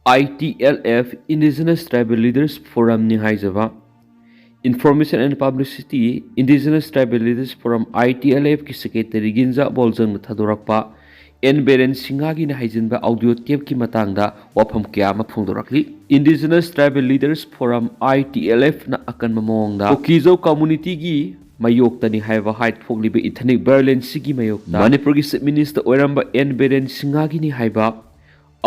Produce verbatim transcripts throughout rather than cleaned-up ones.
I T L F, Indigenous Tribal Leaders Forum ꯅꯤ ꯍꯥꯏꯖꯕ, Information and Publicity, Indigenous Tribal Leaders Forum, I T L F ꯀꯤ Secretary Ginza ꯕꯣꯜꯖꯪꯅ ꯊꯥꯗꯣꯔꯛꯄ N Biren ꯁꯤꯡꯍꯒꯤꯅ ꯍꯩꯖꯤꯟꯕ audio tape ꯀꯤ ꯃꯇꯥꯡꯗ ꯋꯥꯐꯝ ꯀꯌꯥ ꯑꯃ ꯐꯣꯡꯗꯣꯔꯛꯂꯤ꯫ Indigenous Tribal Leaders Forum, I T L F ꯅ ꯑꯀꯟꯕ ꯃꯑꯣꯡꯗ ꯀꯨꯀꯤꯖꯧ community ꯒꯤ ꯃꯥꯌꯣꯛꯇꯅꯤ ꯍꯥꯏꯕ ꯍꯥꯏ ꯊꯣꯛꯂꯤꯕ ethnic violence ꯁꯤꯒꯤ ꯃꯥꯌꯣꯛꯇ ꯃꯅꯤꯄꯨꯔꯒꯤ Chief Minister ꯑꯣꯏꯔꯝꯕ ꯑꯦꯟ ꯕꯤꯔꯦꯟ ꯁꯤꯡꯍꯒꯤꯅꯤ ꯍꯥꯏꯕ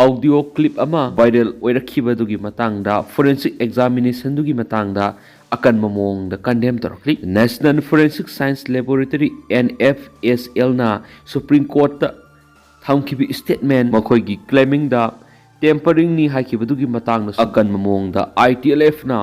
audio clip ꯑꯃ viral ꯑꯣꯏꯔꯛꯈꯤꯕꯗꯨꯒꯤ ꯃꯇꯥꯡꯗ, forensic examination ꯗꯨꯒꯤ ꯃꯇꯥꯡꯗ ꯑꯀꯟꯕ ꯃꯑꯣꯡꯗ condemn ꯇꯧꯔꯛꯂꯤ꯫ National Forensic Science Laboratory, N F S L ꯅ Supreme Court ꯇ ꯊꯝꯈꯤꯕ statement, ꯃꯈꯣꯏꯒꯤ claiming ꯗ tampering ꯅꯤ ꯍꯥꯏꯈꯤꯕꯗꯨꯒꯤ ꯃꯇꯥꯡꯗꯁꯨ ꯑꯀꯟꯕ ꯃꯑꯣꯡꯗ I T L F ꯅ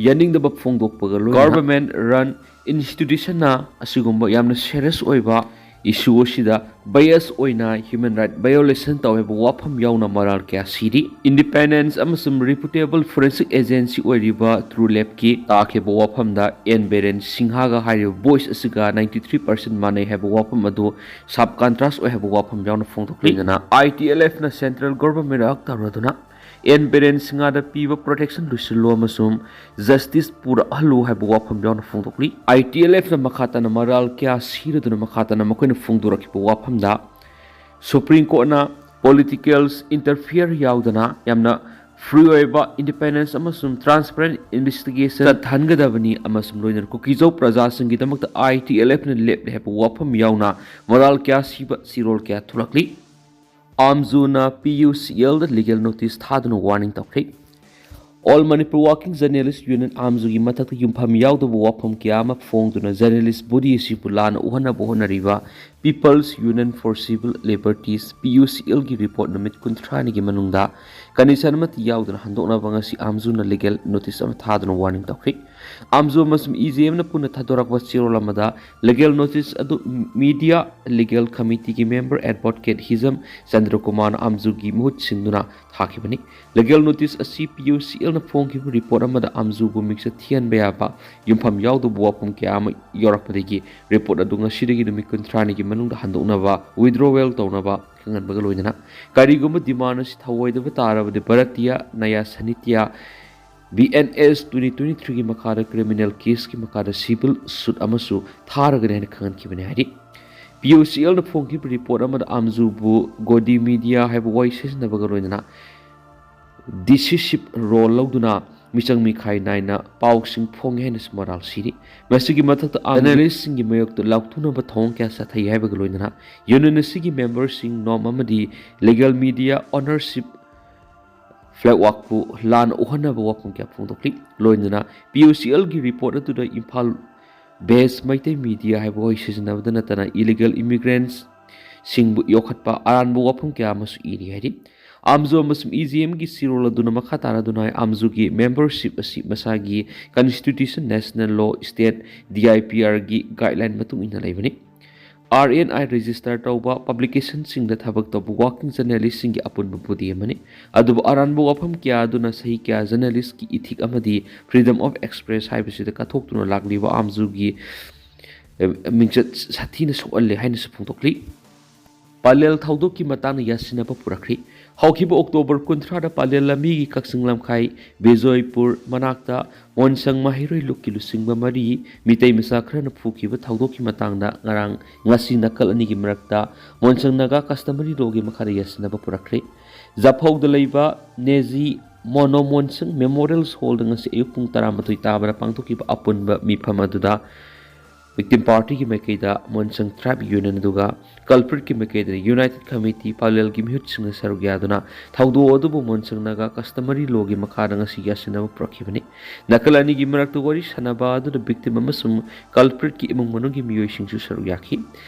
ꯌꯥꯅꯤꯡꯗꯕ ꯐꯣꯡꯗꯣꯛꯄꯒ ꯂꯣꯏꯅꯅ government run institution ꯅ ꯑꯁꯤꯒꯨꯝꯕ ꯌꯥꯝꯅ serious ꯑꯣꯏꯕ issue ꯑꯁꯤꯗ bias ꯑꯣꯏꯅ human right violation ꯇꯧꯋꯦꯕ ꯋꯥꯐꯝ ꯌꯥꯎꯅ ꯃꯔꯥꯜ ꯀꯌꯥ ꯁꯤꯔꯤ꯫ Independence ꯑꯃꯁꯨꯡ reputable forensic agency ꯑꯣꯏꯔꯤꯕ TrueLab ꯀꯤ ꯇꯥꯈꯤꯕ ꯋꯥꯐꯝꯗ ꯑꯦꯟ ꯕꯤꯔꯦꯟ ꯁꯤꯡꯍꯒ ꯍꯥꯏꯔꯤꯕ voice ꯑꯁꯤꯒ ninety three percent ꯃꯥꯟꯅꯩ ꯍꯥꯏꯕ ꯋꯥꯐꯝ ꯑꯗꯨ sharp contrast ꯑꯣꯏ ꯍꯥꯏꯕ ꯋꯥꯐꯝ ꯌꯥꯎꯅ ꯐꯣꯡꯗꯣꯛꯂꯤ꯫ ꯂꯣꯏꯅꯅ I T L F ꯅ central government ꯔꯛ ꯇꯧꯔꯗꯨꯅ ꯑꯦꯟ ꯕꯤꯔꯦꯟ ꯁꯤꯡꯍꯗ ꯄꯤꯕ protection ꯂꯣꯏꯁꯤꯜꯂꯨ ꯑꯃꯁꯨꯡ justice ꯄꯨꯔꯛꯍꯜꯂꯨ ꯍꯥꯏꯕ ꯋꯥꯐꯝ ꯌꯥꯎꯅ ꯐꯣꯡꯗꯣꯛꯂꯤ꯫ I T L F ꯅ ꯃꯈꯥ ꯇꯥꯅ ꯃꯔꯥꯜ ꯀꯌꯥ ꯁꯤꯔꯗꯨꯅ ꯃꯈꯥ ꯇꯥꯅ ꯃꯈꯣꯏꯅ ꯐꯣꯡꯗꯣꯔꯛꯈꯤꯕ ꯋꯥꯐꯝꯗ Supreme Court ꯅ political interfere ꯌꯥꯎꯗꯅ ꯌꯥꯝꯅ free ꯑꯣꯏꯕ, independence ꯑꯃꯁꯨꯡ transparent investigation ꯆꯠꯍꯟꯒꯗꯕꯅꯤ ꯑꯃꯁꯨꯡ ꯂꯣꯏꯅꯅ ꯀꯨꯀꯤꯖꯧ ꯄ꯭ꯔꯖꯥꯁꯤꯡꯒꯤꯗꯃꯛꯇ I T L F ꯅ ꯂꯦꯞꯂꯦ ꯍꯥꯏꯕ ꯋꯥꯐꯝ ꯌꯥꯎꯅ ꯃꯔꯥꯜ ꯀꯌꯥ ꯁꯤꯕ ꯆꯤꯔꯣꯜ ꯀꯌꯥ ꯊꯣꯛꯂꯛꯂꯤ꯫ ꯑꯥꯝꯖꯨꯅ P U C L ꯗ legal notice ꯊꯥꯗꯨꯅ warning ꯇꯧꯈ꯭ꯔꯦ꯫ All Manipur Working Journalist Union, ꯑꯥꯝꯖꯨꯒꯤ ꯃꯊꯛꯇ ꯌꯨꯝꯐꯝ ꯌꯥꯎꯗꯕ ꯋꯥꯐꯝ ꯀꯌꯥ ꯑꯃ ꯐꯣꯡꯗꯨꯅ journalist body ꯑꯁꯤꯕꯨ ꯂꯥꯟꯅ ꯎꯍꯟꯅꯕ ꯍꯣꯠꯅꯔꯤꯕ People's Union for Civil Liberties, P U C L ꯒꯤ report ꯅꯨꯃꯤꯠ ꯀꯨꯟꯊ꯭ꯔꯥꯅꯤꯒꯤ ꯃꯅꯨꯡꯗ condition ꯑꯃꯠꯇ ꯌꯥꯎꯗꯅ ꯍꯟꯗꯣꯛꯅꯕ ꯉꯁꯤ ꯑꯥꯝꯖꯨꯅ legal notice ꯑꯃ ꯊꯥꯗꯨꯅ warning ꯇꯧꯈ꯭ꯔꯦ꯫ ꯑꯥꯝꯖꯨ ꯑꯃꯁꯨꯡ E J M ꯅ ꯄꯨꯟꯅ ꯊꯥꯗꯣꯔꯛꯄ ꯆꯦꯔꯣꯜ ꯑꯃꯗ legal notice ꯑꯗꯨ Media Legal Committee ꯒꯤ member advocate ꯍꯤꯖꯝ ꯆꯟꯗ꯭ꯔꯀꯨꯃꯥꯔꯅ ꯑꯥꯝꯖꯨꯒꯤ ꯃꯍꯨꯠ ꯁꯤꯟꯗꯨꯅ ꯊꯥꯈꯤꯕꯅꯤ꯫ Legal notice ꯑꯁꯤ P U C L ꯅ ꯐꯣꯡꯈꯤꯕ report ꯑꯃꯗ ꯑꯥꯝꯖꯨꯕꯨ ꯃꯤꯡꯆꯠ ꯊꯤꯍꯟꯕ ꯌꯥꯕ ꯌꯨꯝꯐꯝ ꯌꯥꯎꯗꯕ ꯋꯥꯐꯝ ꯀꯌꯥ ꯑꯃ ꯌꯥꯎꯔꯛꯄꯗꯒꯤ report ꯑꯗꯨ ꯉꯁꯤꯗꯒꯤ ꯅꯨꯃꯤꯠ ꯀꯨꯟꯊ꯭ꯔꯥꯅꯤꯒꯤ ꯃꯅꯨꯡꯗ ꯍꯟꯗꯣꯛꯅꯕ, withdrawal ꯇꯧꯅꯕ ꯈꯪꯍꯟꯕꯒ ꯂꯣꯏꯅꯅ, ꯀꯔꯤꯒꯨꯝꯕ demand ꯑꯁꯤ ꯊꯧꯑꯣꯏꯗꯕ ꯇꯥꯔꯕꯗꯤ ꯚꯥꯔꯇꯤꯌꯥ ꯅꯌꯥ ꯁꯥꯍꯤꯇ꯭ꯌ, B N S twenty twenty-three ꯒꯤ ꯃꯈꯥꯗ criminal case ꯀꯤ ꯃꯈꯥꯗ civil suit ꯑꯃꯁꯨ ꯊꯥꯔꯒꯅꯤ ꯍꯥꯏꯅ ꯈꯪꯍꯟꯈꯤꯕꯅꯤ ꯍꯥꯏꯔꯤ꯫ P O C L ꯅ ꯐꯣꯡꯈꯤꯕ report ꯑꯃꯗ ꯑꯥꯝꯖꯨꯕꯨ ꯒꯣꯗꯤ ꯃꯤꯗꯤꯌꯥ ꯍꯥꯏꯕ ꯋꯥꯍꯩ ꯁꯤꯖꯤꯟꯅꯕꯒ ꯂꯣꯏꯅꯅ decisive role ꯂꯧꯗꯨꯅ ꯃꯤꯆꯪ ꯃꯤꯈꯥꯏ ꯅꯥꯏꯅ ꯄꯥꯎꯁꯤꯡ ꯐꯣꯡꯉꯦ ꯍꯥꯏꯅꯁꯨ ꯃꯔꯥꯜ ꯁꯤꯔꯤ꯫ ꯃꯁꯤꯒꯤ ꯃꯊꯛꯇ journalist ꯁꯤꯡꯒꯤ ꯃꯥꯌꯣꯛꯇ ꯂꯥꯎꯊꯣꯛꯅꯕ ꯊꯧꯑꯣꯡ ꯀꯌꯥ ꯆꯠꯊꯩ ꯍꯥꯏꯕꯒ ꯂꯣꯏꯅꯅ union ꯑꯁꯤꯒꯤ member ꯁꯤꯡ ꯅꯣꯝ ꯑꯃꯗꯤ legal media ownership ꯐ꯭ꯂꯦꯛ ꯋꯥꯛꯄꯨ ꯂꯥꯟꯅ ꯎꯍꯟꯅꯕ ꯋꯥꯐꯝ ꯀꯌꯥ ꯐꯣꯡꯗꯣꯛꯂꯤ꯫ ꯂꯣꯏꯅꯅ P O C L ꯒꯤ report ꯑꯗꯨꯗ ꯏꯝꯐꯥꯜ based ꯃꯩꯇꯩ ꯃꯤꯗꯤꯌꯥ ꯍꯥꯏꯕ ꯋꯥꯍꯩ ꯁꯤꯖꯤꯟꯅꯕꯗ ꯅꯠꯇꯅ illegal immigrants ꯁꯤꯡꯕꯨ ꯌꯣꯛꯈꯠꯄ ꯑꯔꯥꯟꯕ ꯋꯥꯐꯝ ꯀꯌꯥ ꯑꯃꯁꯨ ꯏꯔꯤ ꯍꯥꯏꯔꯤ꯫ ꯑꯥꯝꯖꯨ ꯑꯃꯁꯨꯡ E J M ꯒꯤ ꯁꯤꯔꯣꯜ ꯑꯗꯨꯅ ꯃꯈꯥ ꯇꯥꯔꯗꯨꯅ ꯍꯥꯏ, ꯑꯥꯝꯖꯨꯒꯤ membership ꯑꯁꯤ ꯃꯁꯥꯒꯤ constitution, national law, state D I P R ꯒꯤ guideline ꯃꯇꯨꯡ ꯏꯟꯅ ꯂꯩꯕꯅꯤ꯫ R N I register ꯇꯧꯕ, publication ꯁꯤꯡꯗ ꯊꯕꯛ ꯇꯧꯕ working journalist ꯁꯤꯡꯒꯤ ꯑꯄꯨꯟꯕ body ꯑꯃꯅꯤ꯫ ꯑꯗꯨꯕꯨ ꯑꯔꯥꯟꯕ ꯋꯥꯐꯝ ꯀꯌꯥ ꯑꯗꯨꯅ ꯆꯍꯤ ꯀꯌꯥ journalist ꯀꯤ ethic ꯑꯃꯗꯤ freedom of express ꯍꯥꯏꯕꯁꯤꯗ ꯀꯠꯊꯣꯛꯇꯨꯅ ꯂꯥꯛꯂꯤꯕ ꯑꯥꯝꯖꯨꯒꯤ, ꯑꯦ, ꯃꯤꯡꯆꯠ ꯁꯥꯊꯤꯅ ꯁꯣꯛꯍꯜꯂꯦ ꯍꯥꯏꯅꯁꯨ ꯐꯣꯡꯗꯣꯛꯂꯤ꯫ ꯄꯂꯦꯜ ꯊꯧꯗꯣꯛꯀꯤ ꯃꯇꯥꯡꯗ ꯌꯥꯁꯤꯟꯅꯕ ꯄꯨꯔꯛꯈ꯭ꯔꯤ꯫ ꯍꯧꯈꯤꯕ October ꯀꯨꯟꯊ꯭ꯔꯥꯗ ꯄꯂꯦꯜ ꯂꯝꯕꯤꯒꯤ ꯀꯛꯆꯤꯡ ꯂꯝꯈꯥꯏ ꯕꯤꯖꯣꯏꯄꯨꯔ ꯃꯅꯥꯛꯇ ꯃꯣꯟꯁꯪ ꯃꯍꯩꯔꯣꯏ ꯂꯨꯞꯀꯤ ꯂꯨꯆꯤꯡꯕ ꯃꯔꯤ ꯃꯤꯇꯩ ꯃꯆꯥ ꯈꯔꯅ ꯐꯨꯈꯤꯕ ꯊꯧꯗꯣꯛꯀꯤ ꯃꯇꯥꯡꯗ ꯉꯔꯥꯡ, ꯉꯁꯤ ꯅꯥꯀꯜ ꯑꯅꯤꯒꯤ ꯃꯔꯛꯇ ꯃꯣꯟꯁꯪ ꯅꯥꯒꯥ customary law ꯒꯤ ꯃꯈꯥꯗ ꯌꯥꯁꯤꯟꯅꯕ ꯄꯨꯔꯛꯈ꯭ꯔꯦ꯫ ꯖꯐꯧꯗ ꯂꯩꯕ ꯅꯦꯖꯤ ꯃꯣꯅꯣ ꯃꯣꯟꯁꯪ Memorial Hall ꯗ ꯉꯁꯤ ꯑꯌꯨꯛ ꯄꯨꯡ ꯇꯔꯥꯃꯥꯊꯣꯏ ꯇꯥꯕꯗ ꯄꯥꯡꯊꯣꯛꯈꯤꯕ ꯑꯄꯨꯟꯕ ꯃꯤꯐꯝ ꯑꯗꯨꯗ victim party ꯒꯤ ꯃꯥꯏꯀꯩꯗ ꯃꯣꯟꯁꯪ tribe union ꯑꯗꯨꯒ culprit ꯀꯤ ꯃꯥꯏꯀꯩꯗ United Committee ꯄꯂꯦꯜꯒꯤ ꯃꯤꯍꯨꯠꯁꯤꯡꯅ ꯁꯔꯨꯛ ꯌꯥꯗꯨꯅ ꯊꯧꯗꯣꯛ ꯑꯗꯨꯕꯨ ꯃꯣꯟꯁꯪ ꯅꯥꯒꯥ customary law ꯒꯤ ꯃꯈꯥꯗ ꯉꯁꯤ ꯌꯥꯁꯤꯟꯅꯕ ꯄꯨꯔꯛꯈꯤꯕꯅꯤ꯫ ꯅꯥꯀꯜ ꯑꯅꯤꯒꯤ ꯃꯔꯛꯇ ꯋꯥꯔꯤ ꯁꯥꯟꯅꯕ ꯑꯗꯨꯗ victim ꯑꯃꯁꯨꯡ culprit ꯀꯤ ꯏꯃꯨꯡ ꯃꯅꯨꯡꯒꯤ ꯃꯤꯑꯣꯏꯁꯤꯡꯁꯨ ꯁꯔꯨꯛ ꯌꯥꯈꯤ꯫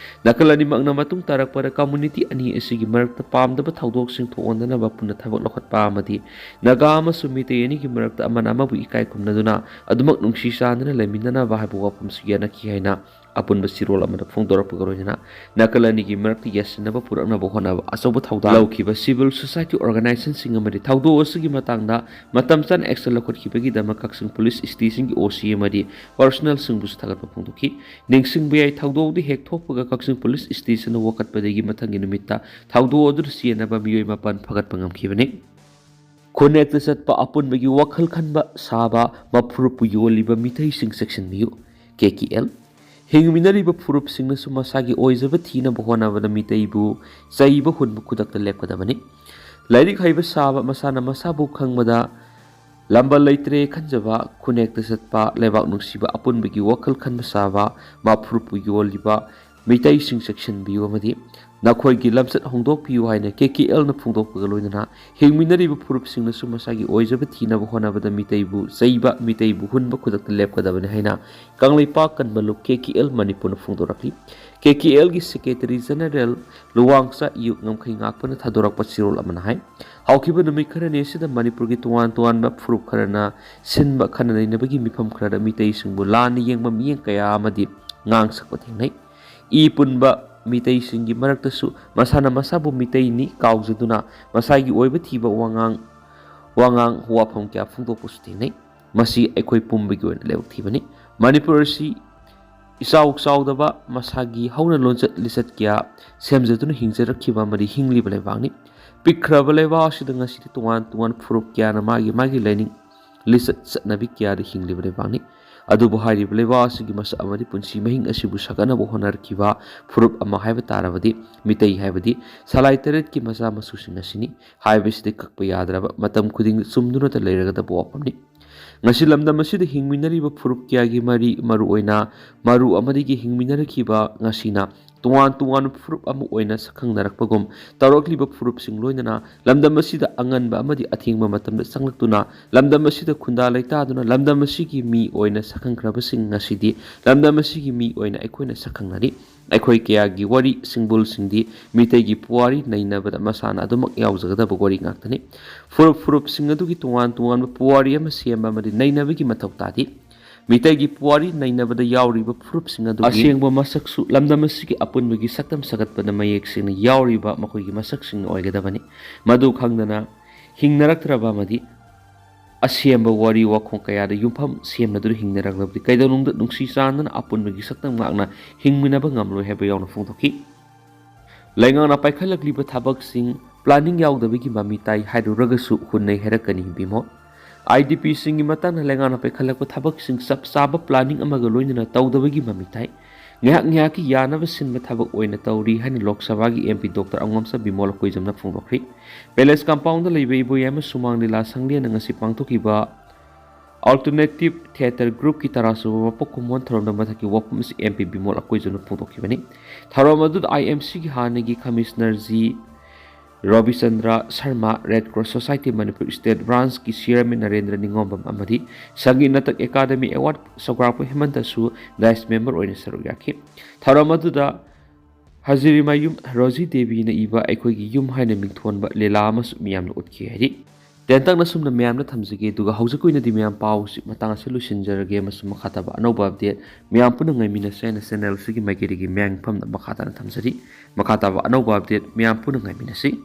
ꯅꯥꯀꯜ ꯑꯅꯤꯃꯛꯅ ꯃꯇꯨꯡ ꯇꯥꯔꯛꯄꯗ community ꯑꯅꯤ ꯑꯁꯤꯒꯤ ꯃꯔꯛꯇ ꯄꯥꯝꯗꯕ ꯊꯧꯗꯣꯛꯁꯤꯡ ꯊꯣꯛꯍꯟꯗꯅꯕ ꯄꯨꯟꯅ ꯊꯕꯛ ꯂꯧꯈꯠꯄ ꯑꯃꯗꯤ ꯅꯥꯒꯥ ꯑꯃꯁꯨꯡ ꯃꯤꯇꯩ ꯑꯅꯤꯒꯤ ꯃꯔꯛꯇ ꯑꯃꯅ ꯑꯃꯕꯨ ꯏꯀꯥꯏ ꯈꯨꯝꯅꯗꯨꯅ ꯑꯗꯨꯃꯛ ꯅꯨꯡꯁꯤ ꯆꯥꯟꯅꯅ ꯂꯩꯃꯤꯟꯅꯅꯕ ꯍꯥꯏꯕ ꯋꯥꯐꯝꯁꯨ ꯌꯥꯅꯈꯤ ꯍꯥꯏꯅ ꯑꯄꯨꯟꯕ ꯆꯤꯔꯣꯜ ꯑꯃꯗ ꯐꯣꯡꯗꯣꯔꯛꯄꯒ ꯂꯣꯏꯅꯅ ꯅꯥꯀꯜ ꯑꯅꯤꯒꯤ ꯃꯔꯛꯇ ꯌꯥꯁꯤꯟꯅꯕ ꯄꯨꯔꯛꯅꯕ ꯍꯣꯠꯅꯕ ꯑꯆꯧꯕ ꯊꯧꯗꯥꯡ ꯂꯧꯈꯤꯕ civil society organizationꯁꯤꯡ ꯑꯃꯗꯤ ꯊꯧꯗꯣꯛ ꯑꯁꯤꯒꯤ ꯃꯇꯥꯡꯗ ꯃꯇꯝ ꯆꯥꯅ action ꯂꯧꯈꯠꯈꯤꯕꯒꯤꯗꯃꯛ ꯀꯛꯆꯤꯡ police stationꯒꯤ OC ꯑꯃꯗꯤ personnelꯁꯤꯡꯕꯨꯁꯨ ꯊꯥꯒꯠꯄ ꯐꯣꯡꯗꯣꯛꯈꯤ꯫ ꯅꯤꯡꯁꯤꯡꯕ ꯌꯥꯏ, ꯊꯧꯗꯣꯛ ꯑꯗꯨ ꯍꯦꯛ ꯊꯣꯛꯄꯒ ꯀꯛꯆꯤꯡ police stationꯅ ꯋꯥꯀꯠꯄꯗꯒꯤ ꯃꯊꯪꯒꯤ ꯅꯨꯃꯤꯠꯇ ꯊꯧꯗꯣꯛ ꯑꯗꯨꯗ ꯆꯦꯟꯅꯕ ꯃꯤꯑꯣꯏ ꯃꯥꯄꯟ ꯐꯒꯠꯄ ꯉꯝꯈꯤꯕꯅꯤ꯫ ꯈꯨꯟꯅꯦꯛꯇ ꯆꯠꯄ ꯑꯄꯨꯟꯕꯒꯤ ꯋꯥꯈꯜ ꯈꯟꯕ ꯁꯥꯕ ꯃꯐꯨꯔꯨꯞꯄꯨ ꯌꯣꯜꯂꯤꯕ ꯃꯤꯇꯩꯁꯤꯡ ꯆꯦꯛꯁꯤꯟꯕꯤꯌꯨ꯫ KKL꯫ ꯍꯤꯡꯃꯤꯟꯅꯔꯤꯕ ꯐꯨꯔꯨꯞꯁꯤꯡꯅꯁꯨ ꯃꯁꯥꯒꯤ ꯑꯣꯏꯖꯕ ꯊꯤꯅꯕ ꯍꯣꯠꯅꯕꯗ ꯃꯤꯇꯩꯕꯨ ꯆꯩꯕ ꯍꯨꯟꯕ ꯈꯨꯗꯛꯇ ꯂꯦꯞꯀꯗꯕꯅꯤ꯫ ꯂꯥꯏꯔꯤꯛ ꯍꯩꯕ ꯁꯥꯕ, ꯃꯁꯥꯅ ꯃꯁꯥꯕꯨ ꯈꯪꯕꯗ ꯂꯝꯕ ꯂꯩꯇ꯭ꯔꯦ ꯈꯟꯖꯕ, ꯈꯨꯟꯅꯦꯛꯇ ꯆꯠꯄ, ꯂꯩꯕꯥꯛ ꯅꯨꯡꯁꯤꯕ ꯑꯄꯨꯟꯕꯒꯤ ꯋꯥꯈꯜ ꯈꯟꯕ ꯁꯥꯕ ꯃꯐꯨꯔꯨꯞꯄꯨ ꯌꯣꯜꯂꯤꯕ ꯃꯤꯇꯩꯁꯤꯡ ꯆꯦꯛꯁꯤꯟꯕꯤꯌꯨ ꯑꯃꯗꯤ ꯅꯈꯣꯏꯒꯤ ꯂꯝꯆꯠ ꯍꯣꯡꯗꯣꯛꯄꯤꯌꯨ ꯍꯥꯏꯅ KKLꯅ ꯐꯣꯡꯗꯣꯛꯄꯒ ꯂꯣꯏꯅꯅ ꯍꯤꯡꯃꯤꯟꯅꯔꯤꯕ ꯐꯨꯔꯨꯞꯁꯤꯡꯅꯁꯨ ꯃꯁꯥꯒꯤ ꯑꯣꯏꯖꯕ ꯊꯤꯅꯕ ꯍꯣꯠꯅꯕꯗ ꯃꯤꯇꯩꯕꯨ ꯆꯩꯕ, ꯃꯤꯇꯩꯕꯨ ꯍꯨꯟꯕ ꯈꯨꯗꯛꯇ ꯂꯦꯞꯀꯗꯕꯅꯤ ꯍꯥꯏꯅ ꯀꯪꯂꯩꯄꯥꯛ ꯀꯟꯕ ꯂꯨꯞ KKL ꯃꯅꯤꯄꯨꯔꯅ ꯐꯣꯡꯗꯣꯔꯛꯂꯤ꯫ KKLꯒꯤ Secretary General ꯂꯨꯋꯥꯡꯆꯥ ꯏꯌꯨꯛ ꯉꯝꯈꯩ ꯉꯥꯛꯄꯅ ꯊꯥꯗꯣꯔꯛꯄ ꯆꯤꯔꯣꯜ ꯑꯃꯅ ꯍꯥꯏ, ꯍꯧꯈꯤꯕ ꯅꯨꯃꯤꯠ ꯈꯔꯅꯤ ꯑꯁꯤꯗ ꯃꯅꯤꯄꯨꯔꯒꯤ ꯇꯣꯉꯥꯟ ꯇꯣꯉꯥꯟꯕ ꯐꯨꯔꯨꯞ ꯈꯔꯅ ꯁꯤꯟꯕ ꯈꯟꯅ ꯅꯩꯅꯕꯒꯤ ꯃꯤꯐꯝ ꯈꯔꯗ ꯃꯤꯇꯩꯁꯤꯡꯕꯨ ꯂꯥꯟꯅ ꯌꯦꯡꯕ ꯃꯤꯠꯌꯦꯡ ꯀꯌꯥ ꯑꯃꯗꯤ ꯉꯥꯡ ꯁꯛꯄ ꯊꯦꯡꯅꯩ꯫ ꯏ ꯄꯨꯟꯕ ꯃꯤꯇꯩꯁꯤꯡꯒꯤ ꯃꯔꯛꯇꯁꯨ ꯃꯁꯥꯅ ꯃꯁꯥꯕꯨ ꯃꯤꯇꯩꯅꯤ ꯀꯥꯎꯖꯗꯨꯅ ꯃꯁꯥꯒꯤ ꯑꯣꯏꯕ ꯊꯤꯕ ꯋꯥꯉꯥꯡ, ꯋꯥꯉꯥꯡ ꯋꯥꯐꯝ ꯀꯌꯥ ꯐꯣꯡꯗꯣꯛꯄꯁꯨ ꯊꯦꯡꯅꯩ꯫ ꯃꯁꯤ ꯑꯩꯈꯣꯏ ꯄꯨꯝꯕꯒꯤ ꯑꯣꯏꯅ ꯂꯥꯏꯕꯛ ꯊꯤꯕꯅꯤ꯫ ꯃꯅꯤꯄꯨꯔ ꯑꯁꯤ ꯏꯆꯥꯎ ꯆꯥꯎꯗꯕ, ꯃꯁꯥꯒꯤ ꯍꯧꯅ ꯂꯣꯟꯆꯠ ꯂꯤꯆꯠ ꯀꯌꯥ ꯁꯦꯝꯖꯗꯨꯅ ꯍꯤꯡꯖꯔꯛꯈꯤꯕ ꯑꯃꯗꯤ ꯍꯤꯡꯂꯤꯕ ꯂꯩꯕꯥꯛꯅꯤ꯫ ꯄꯤꯛꯈ꯭ꯔꯕ ꯂꯩꯕꯥꯛ ꯑꯁꯤꯗ ꯉꯁꯤꯗꯤ ꯇꯣꯉꯥꯟ ꯇꯣꯉꯥꯟꯕ ꯐꯨꯔꯨꯞ ꯀꯌꯥꯅ ꯃꯥꯒꯤ ꯃꯥꯒꯤ ꯂꯥꯏꯅꯤꯡ ꯂꯤꯆꯠ ꯆꯠꯅꯕꯤ ꯀꯌꯥꯗ ꯍꯤꯡꯂꯤꯕ ꯂꯩꯕꯥꯛꯅꯤ꯫ ꯑꯗꯨꯕꯨ ꯍꯥꯏꯔꯤꯕ ꯂꯩꯕꯥꯛ ꯑꯁꯤꯒꯤ ꯃꯁꯛ ꯑꯃꯗꯤ ꯄꯨꯟꯁꯤ ꯃꯍꯤꯡ ꯑꯁꯤꯕꯨ ꯁꯥꯒꯠꯅꯕ ꯍꯣꯠꯅꯔꯛꯈꯤꯕ ꯐꯨꯔꯨꯞ ꯑꯃ ꯍꯥꯏꯕ ꯇꯥꯔꯕꯗꯤ ꯃꯤꯇꯩ ꯍꯥꯏꯕꯗꯤ ꯁꯂꯥꯏ ꯇꯔꯦꯠꯀꯤ ꯃꯆꯥ ꯃꯁꯨꯁꯤꯡ ꯑꯁꯤꯅꯤ ꯍꯥꯏꯕꯁꯤꯗꯤ ꯀꯛꯄ ꯌꯥꯗ꯭ꯔꯕ, ꯃꯇꯝ ꯈꯨꯗꯤꯡ ꯆꯨꯝꯗꯨꯅꯇ ꯂꯩꯔꯒꯗꯕ ꯋꯥꯐꯝꯅꯤ꯫ ꯉꯁꯤ ꯂꯝꯗꯝ ꯑꯁꯤꯗ ꯍꯤꯡꯃꯤꯟꯅꯔꯤꯕ ꯐꯨꯔꯨꯞ ꯀꯌꯥꯒꯤ ꯃꯔꯤ, ꯃꯔꯨꯑꯣꯏꯅ ꯃꯔꯨ ꯑꯃꯗꯒꯤ ꯍꯤꯡꯃꯤꯟꯅꯔꯛꯈꯤꯕ ꯉꯁꯤꯅ ꯇꯣꯉꯥꯟ ꯇꯣꯉꯥꯟꯕ ꯐꯨꯔꯨꯞ ꯑꯃ ꯑꯣꯏꯅ ꯁꯛꯈꯪꯅꯔꯛꯄꯒꯨꯝ ꯇꯧꯔꯛꯂꯤꯕ ꯐꯨꯔꯨꯞꯁꯤꯡ ꯂꯣꯏꯅꯅ ꯂꯝꯗꯝ ꯑꯁꯤꯗ ꯑꯉꯟꯕ ꯑꯃꯗꯤ ꯑꯊꯦꯡꯕ ꯃꯇꯝꯗ ꯆꯪꯂꯛꯇꯨꯅ ꯂꯝꯗꯝ ꯑꯁꯤꯗ ꯈꯨꯟꯗꯥ ꯂꯩꯇꯥꯗꯨꯅ ꯂꯝꯗꯝ ꯑꯁꯤꯒꯤ ꯃꯤ ꯑꯣꯏꯅ ꯁꯛꯈꯪꯈ꯭ꯔꯕꯁꯤꯡ ꯉꯁꯤꯗꯤ ꯂꯝꯗꯝ ꯑꯁꯤꯒꯤ ꯃꯤ ꯑꯣꯏꯅ ꯑꯩꯈꯣꯏꯅ ꯁꯛꯈꯪꯅꯔꯤ꯫ ꯑꯩꯈꯣꯏ ꯀꯌꯥꯒꯤ ꯋꯥꯔꯤ ꯁꯤꯡꯕꯨꯜꯁꯤꯡꯗꯤ ꯃꯤꯇꯩꯒꯤ ꯄꯨꯋꯥꯔꯤ ꯅꯩꯅꯕꯗ ꯃꯁꯥꯅ ꯑꯗꯨꯃꯛ ꯌꯥꯎꯖꯒꯗꯕ ꯋꯥꯔꯤ ꯉꯥꯛꯇꯅꯤ꯫ ꯐꯨꯔꯨꯞ ꯐꯨꯔꯨꯞꯁꯤꯡ ꯑꯗꯨꯒꯤ ꯇꯣꯉꯥꯟ ꯇꯣꯉꯥꯟꯕ ꯄꯨꯋꯥꯔꯤ ꯑꯃ ꯁꯦꯝꯕ ꯑꯃꯗꯤ ꯅꯩꯅꯕꯒꯤ ꯃꯊꯧ ꯇꯥꯗꯦ꯫ ꯃꯤꯇꯩꯒꯤ ꯄꯨꯋꯥꯔꯤ ꯅꯩꯅꯕꯗ ꯌꯥꯎꯔꯤꯕ ꯐꯨꯔꯨꯞꯁꯤꯡ ꯑꯗꯨꯒꯤ ꯑꯁꯦꯡꯕ ꯃꯁꯛꯁꯨ ꯂꯝꯗꯝ ꯑꯁꯤꯒꯤ ꯑꯄꯨꯟꯕꯒꯤ ꯁꯛꯇꯝ ꯁꯥꯒꯠꯄꯗ ꯃꯌꯦꯛ ꯁꯦꯡꯅ ꯌꯥꯎꯔꯤꯕ ꯃꯈꯣꯏꯒꯤ ꯃꯁꯛꯁꯤꯡꯅ ꯑꯣꯏꯒꯗꯕꯅꯤ꯫ ꯃꯗꯨ ꯈꯪꯗꯅ ꯍꯤꯡꯅꯔꯛꯇ꯭ꯔꯕ ꯑꯃꯗꯤ ꯑꯁꯦꯡꯕ ꯋꯥꯔꯤ ꯋꯥꯈꯣꯡ ꯀꯌꯥꯗ ꯌꯨꯝꯐꯝ ꯁꯦꯝꯅꯗꯨꯅ ꯍꯤꯡꯅꯔꯛꯂꯕꯗꯤ ꯀꯩꯗꯧꯅꯨꯡꯗ ꯅꯨꯡꯁꯤ ꯆꯥꯟꯅꯅ ꯑꯄꯨꯟꯕꯒꯤ ꯁꯛꯇꯝ ꯉꯥꯛꯅ ꯍꯤꯡꯃꯤꯟꯅꯕ ꯉꯝꯂꯣꯏ ꯍꯥꯏꯕ ꯌꯥꯎꯅ ꯐꯣꯡꯗꯣꯛꯈꯤ꯫ ꯂꯩꯉꯥꯛꯅ ꯄꯥꯏꯈꯠꯂꯛꯂꯤꯕ ꯊꯕꯛꯁꯤꯡ planning ꯌꯥꯎꯗꯕꯒꯤ ꯃꯃꯤ ꯇꯥꯏ ꯍꯥꯏꯔꯨꯔꯒꯁꯨ ꯍꯨꯟꯅꯩ ꯍꯥꯏꯔꯛꯀꯅꯤ ꯕꯤꯃꯣꯜ꯫ IDPꯁꯤꯡꯒꯤ ꯃꯇꯥꯡꯗ ꯂꯩꯉꯥꯛꯅ ꯄꯥꯏꯈꯠꯂꯛꯄ ꯊꯕꯛꯁꯤꯡ ꯆꯞ ꯆꯥꯕ planning ꯑꯃꯒ ꯂꯣꯏꯅꯅ ꯇꯧꯗꯕꯒꯤ ꯃꯃꯤ ꯇꯥꯏ꯫ ꯉꯥꯏꯍꯥꯛ ꯉꯥꯏꯍꯥꯛꯀꯤ ꯌꯥꯅꯕ ꯁꯤꯟꯕ ꯊꯕꯛ ꯑꯣꯏꯅ ꯇꯧꯔꯤ ꯍꯥꯏꯅ ꯂꯣꯛ ꯁꯚꯥꯒꯤ MP Doctor ꯑꯉꯣꯝꯆꯥ ꯕꯤꯃꯣꯜ ꯑꯀꯣꯏꯖꯝꯅ ꯐꯣꯡꯗꯣꯛꯈ꯭ꯔꯤ꯫ Palace Compoundꯗ ꯂꯩꯕ ꯏꯕꯣꯌꯥꯏꯃ ꯁꯨꯃꯥꯡ ꯂꯤꯂꯥ ꯁꯪꯂꯦꯟꯅ ꯉꯁꯤ ꯄꯥꯡꯊꯣꯛꯈꯤꯕ Alternative Theatre Groupꯀꯤ ꯇꯔꯥꯁꯨꯕ ꯃꯄꯣꯛ ꯀꯨꯝꯑꯣꯟ ꯊꯧꯔꯝꯗ ꯃꯊꯛꯀꯤ ꯋꯥꯐꯝ ꯑꯁꯤ MP ꯕꯤꯃꯣꯜ ꯑꯀꯣꯏꯖꯝꯅ ꯐꯣꯡꯗꯣꯛꯈꯤꯕꯅꯤ꯫ ꯊꯧꯔꯝ ꯑꯗꯨꯗ IMCꯒꯤ ꯍꯥꯟꯅꯒꯤ Commissioner G ꯔꯣꯕꯤꯆꯟꯗ꯭ꯔ Sharma, Red Cross Society Manipur State Branchꯀꯤ Chairman Narendra ꯅꯤꯉꯣꯝꯕꯝ ꯑꯃꯗꯤ ꯁꯪꯒꯤꯠ ꯅꯇꯛ Academy Award ꯁꯧꯒ꯭ꯔꯥꯛꯄ ꯍꯦꯃꯟꯇꯁꯨ dais member ꯑꯣꯏꯅ ꯁꯔꯨꯛ ꯌꯥꯈꯤ꯫ ꯊꯧꯔꯝ ꯑꯗꯨꯗ ꯍꯖꯤꯔꯤꯃꯌꯨꯝ ꯔꯣꯖꯤ ꯗꯦꯕꯤꯅ ꯏꯕ ꯑꯩꯈꯣꯏꯒꯤ ꯌꯨꯝ ꯍꯥꯏꯅ ꯃꯤꯡꯊꯣꯟꯕ ꯂꯤꯂꯥ ꯑꯃꯁꯨ ꯃꯤꯌꯥꯝꯅ ꯎꯠꯈꯤ ꯍꯥꯏꯔꯤ꯫ ꯇꯦꯟꯇꯛꯅ ꯁꯨꯝꯅ ꯃꯌꯥꯝꯗ ꯊꯝꯖꯒꯦ, ꯑꯗꯨꯒ ꯍꯧꯖꯤꯛꯀꯤ ꯑꯣꯏꯅꯗꯤ ꯃꯌꯥꯝ ꯄꯥꯎꯁꯤ ꯃꯇꯥꯡ ꯑꯁꯤ ꯂꯣꯏꯁꯤꯟꯖꯔꯒꯦ, ꯑꯃꯁꯨꯡ ꯃꯈꯥ ꯇꯥꯕ ꯑꯅꯧꯕ update ꯃꯌꯥꯝ ꯄꯨꯟꯅ ꯉꯥꯏꯃꯤꯟꯅꯁꯦ ꯍꯥꯏꯅ channel ꯑꯁꯤꯒꯤ ꯃꯥꯏꯀꯩꯗꯒꯤ ꯃꯌꯥꯝꯒꯤ ꯃꯐꯝꯗ ꯃꯈꯥ ꯇꯥꯅ ꯊꯝꯖꯔꯤ꯫ ꯃꯈꯥ ꯇꯥꯕ ꯑꯅꯧꯕ update ꯃꯌꯥꯝ ꯄꯨꯟꯅ ꯉꯥꯏꯃꯤꯟꯅꯁꯤ꯫